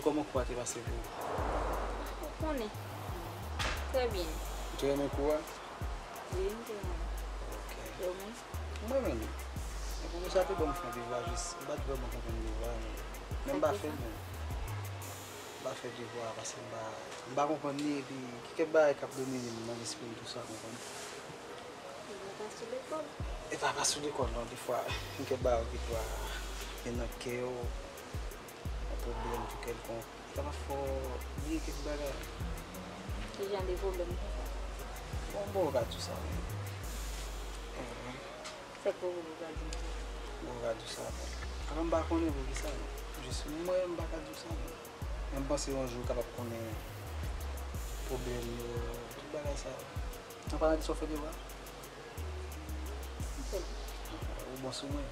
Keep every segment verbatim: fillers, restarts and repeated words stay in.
Kòman kou a te pase pou ou? Ou konnen. Trè byen. Ou te renmen kou a? Wi, m te renmen. Ok. E ou menm? Mwen menm, mwen konn sa te bon, m fè yon devwa jis, m pa t vrèman konprann devwa a, men, men m pa fè l menm. M pa fè devwa a paske m pa, m pa konprann li, epi gen kèk bagay k ap domine m nan lespri m tou sa, konprann? Ou pa sou lekòl? E pa, pa sou lekòl non, defwa gen kèk bagay ou gen dwa gen nan kè w, yon pwoblèm tou kèlkonk. Li kapab fè w bliye kèk bagay. Ki jan de pwoblèm konsa? Bon, bon, ou ka di w sa, wi. Enhen. Sa k pwoblèm ou ka di m? Bon, ou ka di w sa, bon. Avan m pa konnen poukisa, non. Jis mwen, m pa ka di w sa, non. Men m panse yon jou ou kapab konnen pwoblèm yo, tout bagay sa yo. An palan de sa, w fè devwa? M fè l. Ou bon sou mwen.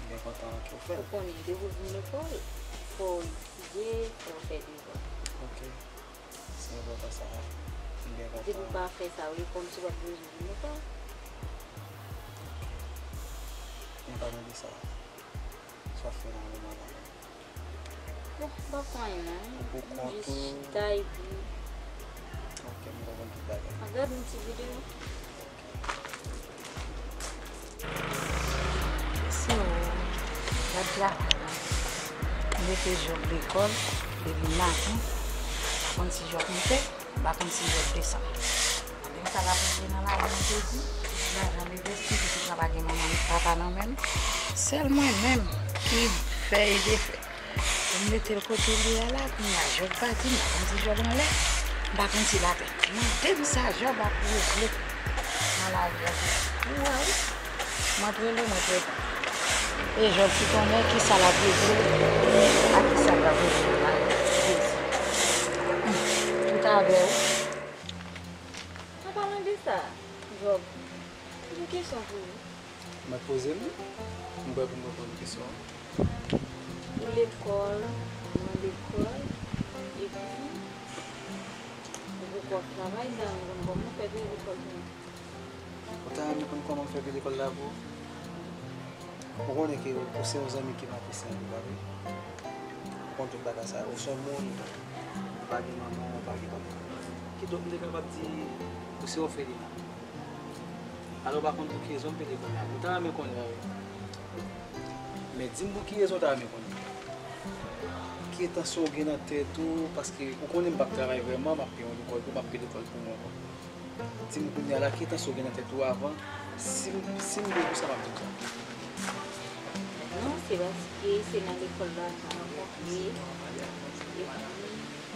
M byen kontan ke w fè l. Ou konnen, depi w vin lekòl, fò w etidye, fò w fè devwa. Ok. Se enpòtan sa. M byen kontan. Depi w pa fè sa, wi, kòmsi w pa t bezwen vin lekòl. Ok. Men pa mande sa. Sa w ap fè nan moman la. Bon, m p ap fè anyen non. Ou pou kont ou? M jis chita epi. Ok, m konprann tout bagay. M ap gade yon ti videyo. Si w gad la, m rete jòb lekòl depi maten, m pa konn si jòb monte, m pa konn si jòb desann. Lè m t al ap antre nan lari, m te di, lajan m envesti, pitit la pa gen manman, papa nan men l. Sèl mwen menm ki fè e defè. Pou m mete l kote l ye a la, kounye a, jòb pati, m pa konn si jòb anlè, m pa konn si l atè. Mande m sa jòb ap regle nan lavi a. Ou wè wi, mwen t rele, mwen t reponn. E jòb ki konnen kisa l ap regle, a kisa l ap regle nan lavi a. Tout avè w. An palan de sa, jòb, m gen kesyon pou ou. Mèt poze m li. M prè pou m reponn kesyon an. Ou lekòl, ou nan lekòl, epi ou poko ap travay, sa, ou konn kòman w fè peye lekòl pou mwen? Ou ta renmen konn kòman m fè peye lekòl la pou ou? Ou konnen ke ou se yon zanmi ki m apresye anpil, pa vre? Ou konn tout bagay sa yo. Ou se yon moun, ou pa gen manman, ou pa gen papa. Kidonk, m te kapab di ou se òfelina. Alò, ou pa konn pou ki rezon m peye lekòl la pou ou. Ou ta renmen konnen, wi. Men di m pou ki rezon ou ta renmen konnen. Ki entansyon ou gen nan tèt ou? Paske ou konnen m p ap travay vrèman, m ap peye yon lekòl pou, m ap peye lekòl pou mwen ankò. Di m kounye a la, ki entansyon ou gen nan tèt ou avan? Si m, si m gen pou sa, m ap di w sa. Non, se paske se nan lekòl la m rankontre, epi mwen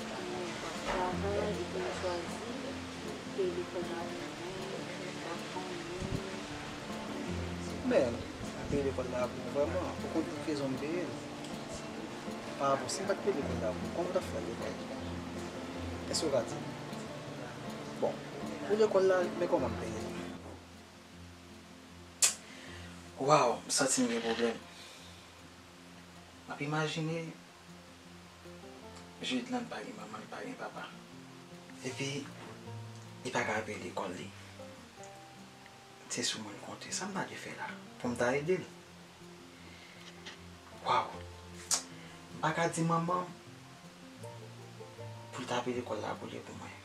t ap travay, epi m chwazi peye lekòl la pou mwen, m pa konnen. Men, peye lekòl la pou ou vrèman, ou konn pou ki rezon m peye l? Pa rapò, si m pa t peye lekòl la pou ou, kòman w t ap fè lekòl? Èske w ka di m? Bon, pou lekòl la, men kòman m peye l. Waw, m santi m gen pwoblèm. M ap imajine Judland pa gen manman, li pa gen papa. Epi, li pa ka peye lekòl li. Se sou mwen l konte. Sa m ta dwe fè la? Pou m ta ede l? Waw! M pa ka di manman m pou l ta peye lekòl la pou li pou mwen.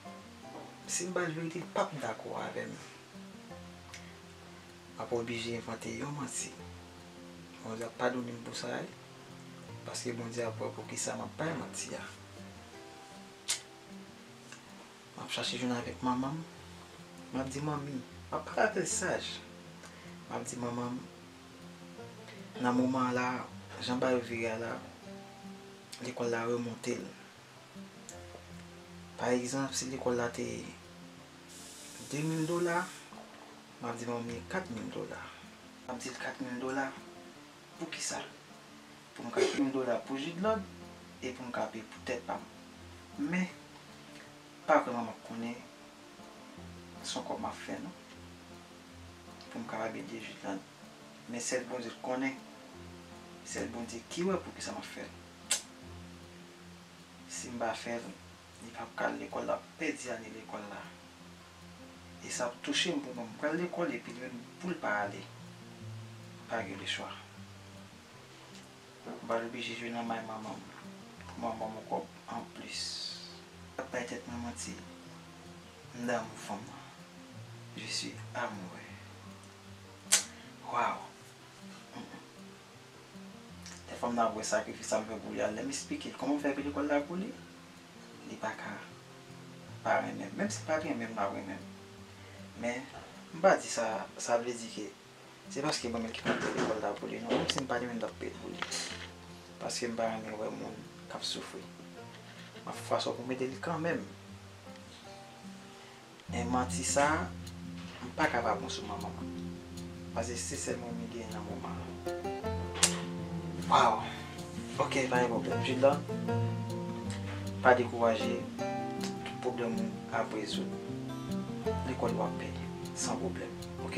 Si m ba l verite, l p ap dakò avè m. M ap oblije envante yon manti. Bondye ap padone m pou sa, wi. Paske Bondye ap wè poukisa m ap bay manti a. M ap chache jwenn avèk manman m. M ap di, "Manmi," m ap pale avè l saj. M ap di, "Manman m, nan moman an la, jan bagay yo vire a la, lekòl la remonte l." Pa egzanp, si lekòl la te de mil dola, m ap di manmi kat mil dola. M ap di l kat mil dola. Poukisa? Pou m ka peye mil dola pou Jidlòd e pou m ka peye pou tèt pa m. Men, pa vrèman m ap konnen se yon kòb m ap fè non. Pou m kapab ede Jidlòd. Men sèl Bondye k konnen. Sèl Bondye ki wè poukisa m ap fè l. Si m pa fè l, li p ap ka al lekòl, l ap pèdi ane lekòl la. E sa ap touche m pou mwen. M pral lekòl epi li menm pou l pa ale. M pa gen lechwa. M pral oblije jwe nan may manman m. Mwen ban m yon kòb anplis. Ap bay tèt mwen manti. M damou fanm nan. Je suis amoureux. Wow. Lè fanm nan ap wè sakrifis sa m fè pou li a, lè m esplike l kòman m fè peye lekòl la pou li, li pa ka pa renmen m. Menm si l pa t renmen m, l ap renmen m. Men, m pa di sa, sa vle di ke se paske mwen menm ki pa t peye lekòl la pou li, non. Menm si m pa t renmen m t ap peye l pou li. Paske m pa renmen wè moun k ap soufri. M ap fè fason pou m ede li kanmenm. Men manti sa, m pa ka pa bon sou manman m. Paske se sèl mwen m genyen nan moman an. Wow! Ok, pa gen pwoblèm. Jude la, pa dekouraje, tout pwoblèm ou ap rezoud. Lekòl w ap peye, san pwoblèm. Ok?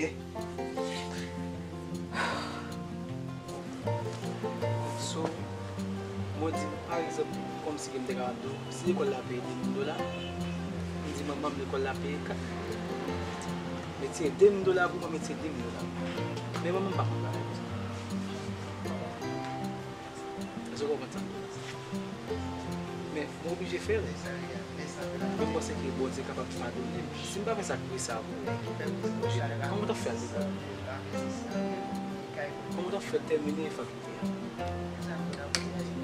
So, mwen di, pa egzanp, kòmsi ke m te ka di w, si lekòl la peye de mil dola, m di manman m lekòl la peye kat mil. Retire de mil dola pou mwen, retire de mil dola pou mwen. Men manman m pa konn bagay konsa. Èske w konprann sa? Men, mwen oblije fè l. Mwen panse ke Bondye kapab padone m. Si m pa fè sakrifis sa pou ou, kòman w t ap fè al lekòl? Kòman w t ap fè tèmine fakilte a?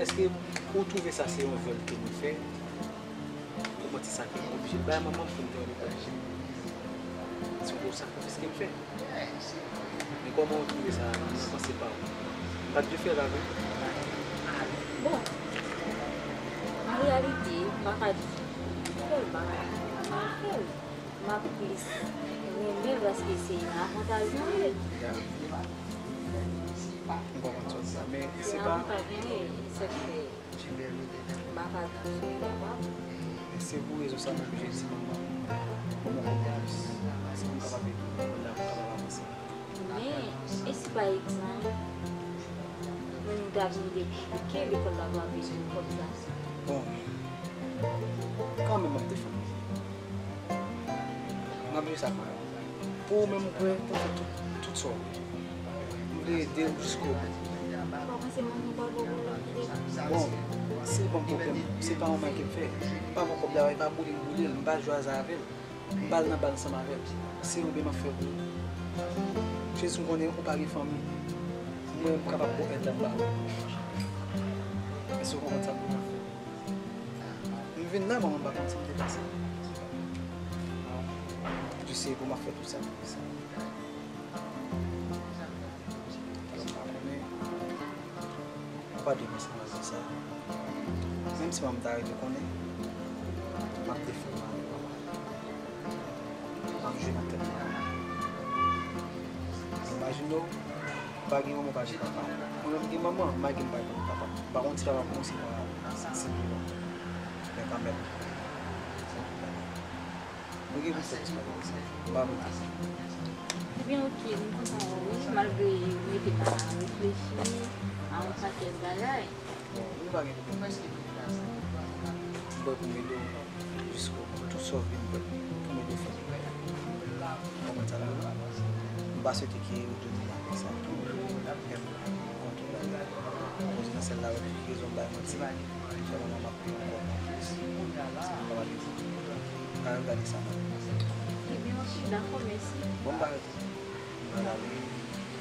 Èske ou twouve sa se yon vòl ke mwen fè? Pou manti sa ke m oblije bay manman m pou m te al lekòl. Se yon gwo sakrifis ke m fè. Men kòman w twouve sa nan panse pa w? M pa t dwe fè l avè w? Bon, an reyalite, m pa ka di tèl bagay. M pa fè l. M ap plis renmen l paske se nan avantaj mwen ye. M konprann sa w di la, men se pa. Nan avantaj mwen ye, se sa k fè. M pa ka di w se kapab. E se pou rezon sa m oblije di manman m, ban m yon kòb anplis. Si m kapab ede w, pou l la pou kapab avanse. Men, e si pa egzanp, menm ou ta vin deplike lekòl la pou ap ede w kòb sa? Bon, kanmenm m ap defann. M ap jwe sa kanmenm. Pou ou menm, ou prè pou fè tout, tout sa w vle. M vle ede w jiskobou. Bon, si l ban m pwoblèm, se pa yon may ke m fè. M pa pran kòb la, e pa boule m boule l, m pa jwe aza avè l. M ba l nan ba l ansanm avè l. Se yon byen m ap fè pou ou. Jezi, m konnen ou pa gen fanmi. Mwen, m kapab bon èd la m ba ou. Èske w konprann sa m ap fè? M vin la, manman m pa konn si m te pase. Jis se pou m ap fè tout sa pou sa. Alò, m pa konnen. Ou pa dwe panse mal de sa. Menm si manman m ta rete konnen, m ap defann manman m. M ap jwe nan tèt manman m. Imajine w, ou pa gen manman, ou pa gen papa. Mwen menm, m gen manman, malgre m pa gen papa. M pa gen ti papa pou mwen, se pa santi m gen manman. Men kanmenm. Nou gen pou fè espwa de sa. M pa mete. Ebyen, oke, m kontan wè w wi, malgre ou mete m a reflechi a yon pakèt bagay. Bon, nou pa gen pwoblèm. M prè pou m ede w jiskobou. Tout sa w vle m prè pou m ede w fè. Ou konprann sa m di w la? M pa swete ke ou tounen avèk sa. Kontwole. Koz nan sèl la, rezon m bay manti. Fè manman m ap peye yon kòb anplis. Sa m kapab ede w. Pa regade sa non. Ebyen, oke, dakò, mèsi. Bon, m pa rete. M pral ale.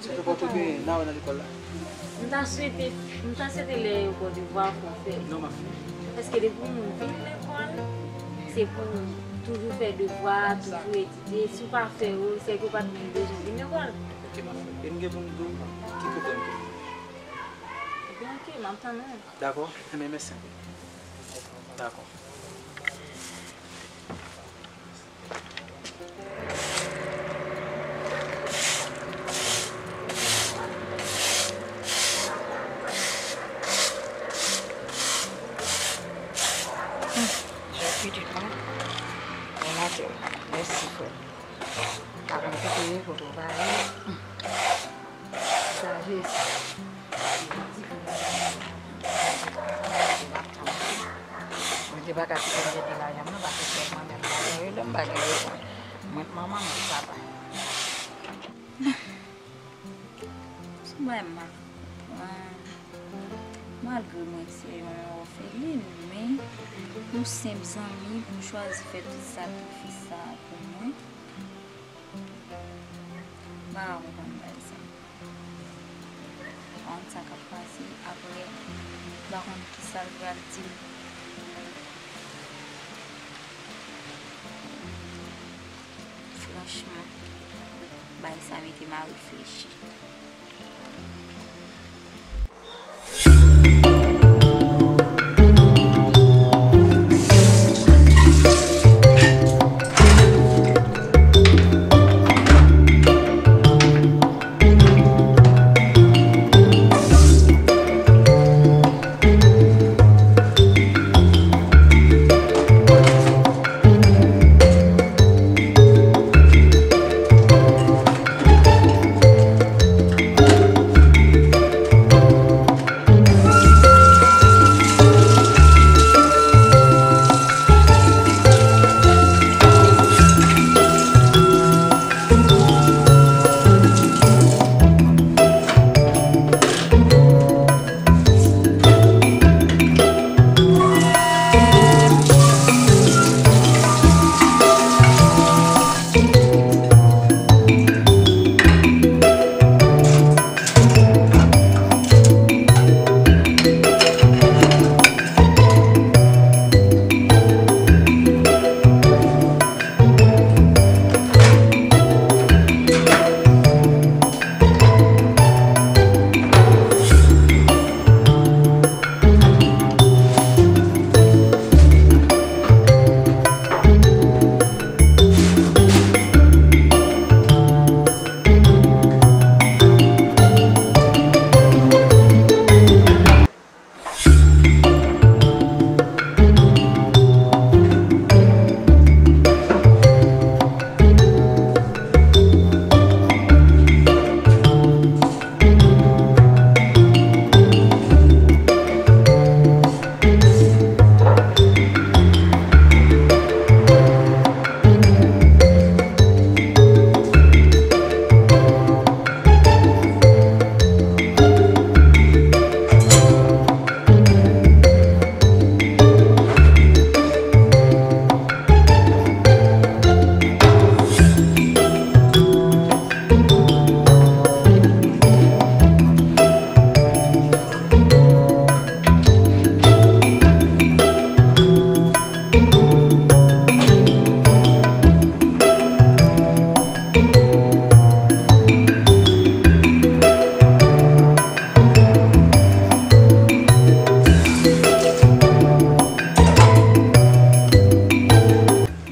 Se tout pòt ou genyen, n a wè nan lekòl la. M ta swete, m ta swete lè yo ba w devwa pou w fè. Non, m ap fè. Paske depi yon moun vin lekòl, se pou toujou fè devwa, toujou etidye. Si w pa fè yo, se ke w pa t menm bezwen vin lekòl. Oke, m ap fè. E m gen pou m di w ki pwoblèm ke m gen. Ebyen, oke, m ap tann ou. Dakò? Enben, mèsi anpil. Dakò. Jèf pitit mwen, bon maten. Mèsi, frè. Pa konn kote ye, kote w pa ye. Sa Jezi. Mwen te pa ka kite m jete lajan m nan, paske sèl mwen menm m pa gen redan, m pa gen redan. Mwen t manman, mwen t papa. Sou mwen, m, m Malgre mwen se yon òfelin, men yon senp zanmi pou chwazi fè tout sakrifis sa a pou mwen. M pa ka konprann bagay sa. M pa konn sa k ap pase apre. M pa konn kisa l pral di m. Franchman, bagay sa mete m a reflechi.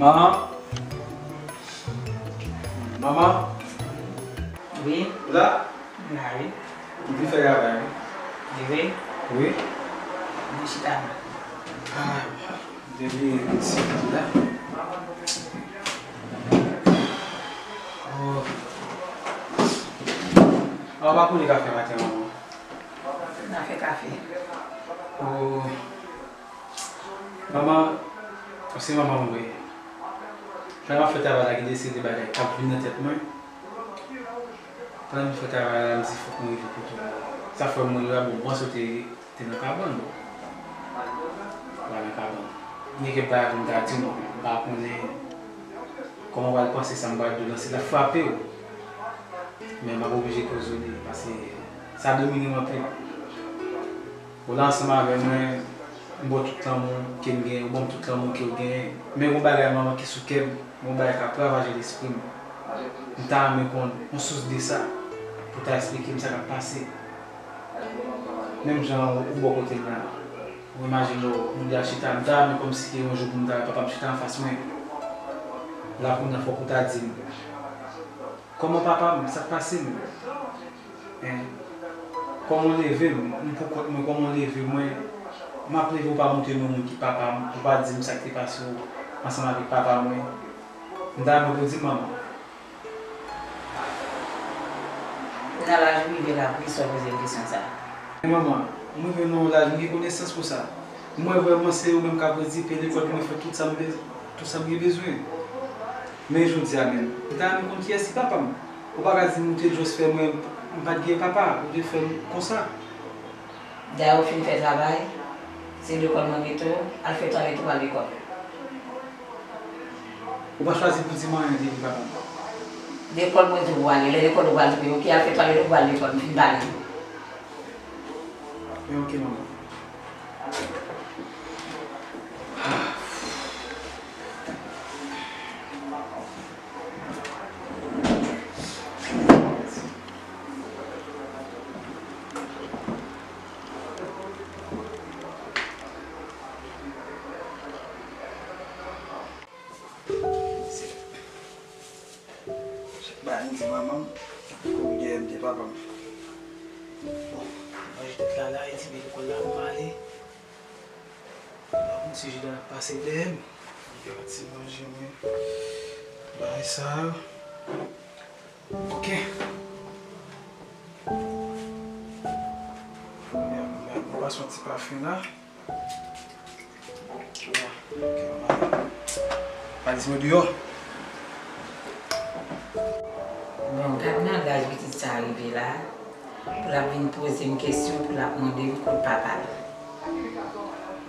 Manman. Manman. Wi. Ou la? M la, wi. M vin fè travay, wi. Li vre? Wi. Mwen chita la. Ah, depi sèt la. Oh. Ah, ou pa koule kafe maten an, manman? N a fè kafe. Oh. Manman, se manman mwen. Lè m ap fè travay la, gen de seri de bagay k ap vin nan tèt mwen. Pandan m fè travay la, m di fòk mwen rive kote w. Sa fè mwen la, bon, m panse w te, te nan kabann, bon. Ou pa nan kabann. Gen kèk bagay pou m ta di w, m pa konnen kòman w pral panse sa m pral di w lan, si l ap frape w. Men m ap oblije poze w li, paske sa domine m anpil. Ou la ansanm avè mwen, m ba w tout lanmou ke m genyen, ou ban m tout lanmou ke w genyen. Men gon bagay manman ki sou kè m, gon bagay k ap ravaje lespri m. M ta renmen konn yon sous de sa, pou w ta eksplike m sa k ap pase. Menm jan ou bò kote m la, ou imajine w, moun de a chita, m ta renmen kòmsi ke yon jou pou m ta wè papa m chita anfas mwen. La kounye a fòk ou ta di m. Kòman papa m? Sa k pase m? Hein? Kòman w leve m? M pou kont mwen, kòman w leve mwen? M ap leve, ou pa montre m yon moun ki papa m, ou pa di m sa k te pase w ansanm avèk papa mwen. M ta renmen pou w di m, manman. Nan laj ou rive la, poukisa w poze m kesyon sa a? Men manman, m rive nan yon laj, m gen konesans pou sa. M wè vrèman se ou menm k ap redi peye lekòl pou mwen fè tout sa m bezwen, tout sa m gen bezwen. Men jodi a menm, m ta renmen konn kiyès ki papa m. Ou pa ka di m ou te jis fè mwen, m pa t gen papa, ou te fè m konsa. Dayè ou fin fè travay, se lekòl mwen mete w, al fè travay tou, al lekòl. Ou pa chwazi pou di m anyen, di li papa m. Lekòl mwen di w pou ale, lè lekòl ou pral di, ok, al fè travay tou, al lekòl, m fin pale. Men ok, manman. Chak bagay m di manman m, kou m gen m te papa m. Bon, manje tèt la la, e ti bebe kòl la pou m ale. Bon, si Jida ap pase dèyè m, li gen yon ti manje mwen. Bagay sa yo. Ok. Mwen, mwen, mwen pase yon ti pafen la. Valiz mwen deyò. Bon, gad nan laj pitit sa a rive la, pou l ap vin poze m kesyon, pou l ap mande m kot papa l.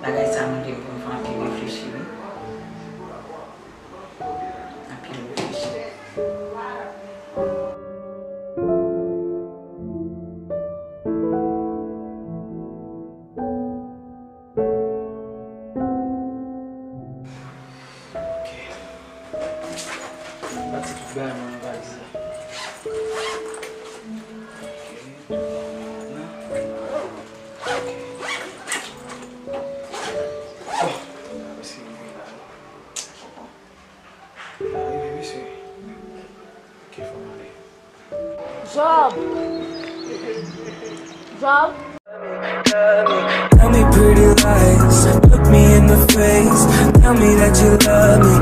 Bagay sa a mande m pou m fè anpil reflechi, wi. Anpil reflechi. Ok. Bati tout bagay mwen nan valiz la. Ok, tout bagay mwen ladan. Ok. Bon, apre se mwen la. Bon. Sa rive, mesye. Ok, fò m ale. Job! Job! Tell me pretty lies, look me in the face. Tell me that you love me,